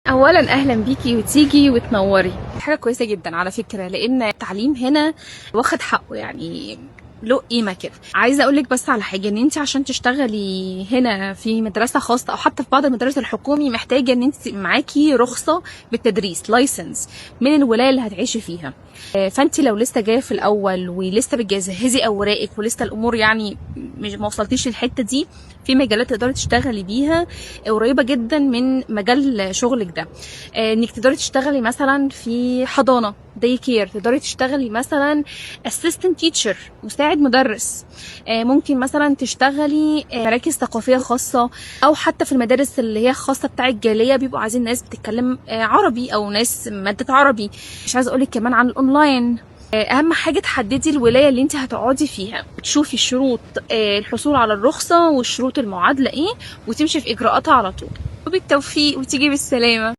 اولا اهلا بيكي وتيجي وتنوري. حاجة كويسة جدا على فكره، لان التعليم هنا واخد حقه، يعني له قيمة كده. عايزه اقول لك بس على حاجه، ان انت عشان تشتغلي هنا في مدرسه خاصة او حتى في بعض المدارس الحكومي، محتاجه ان انت معاكي رخصه بالتدريس، license من الولاية اللي هتعيشي فيها. فانت لو لسه جاية في الاول ولسه بتجهزي اوراقك ولسه الامور يعني مش ما وصلتيش للحتة دي، في مجالات تقدري تشتغلي بيها قريبه جدا من مجال شغلك ده. انك تقدري تشتغلي مثلا في حضانة day care، تقدري تشتغلي مثلا assistant teacher، مساعد مدرس، ممكن مثلا تشتغلي مراكز ثقافية خاصه، او حتى في المدارس اللي هي خاصة بتاع الجاليه، بيبقوا عايزين ناس بتتكلم عربي او ناس مادة عربي. مش عايزه اقولك كمان عن الاونلاين. اهم حاجة تحددي الولاية اللي انت هتقعدي فيها، تشوفي شروط الحصول على الرخصة وشروط المعادلة ايه، وتمشي في اجراءاتها على طول. وبالتوفيق وتيجي بالسلامه.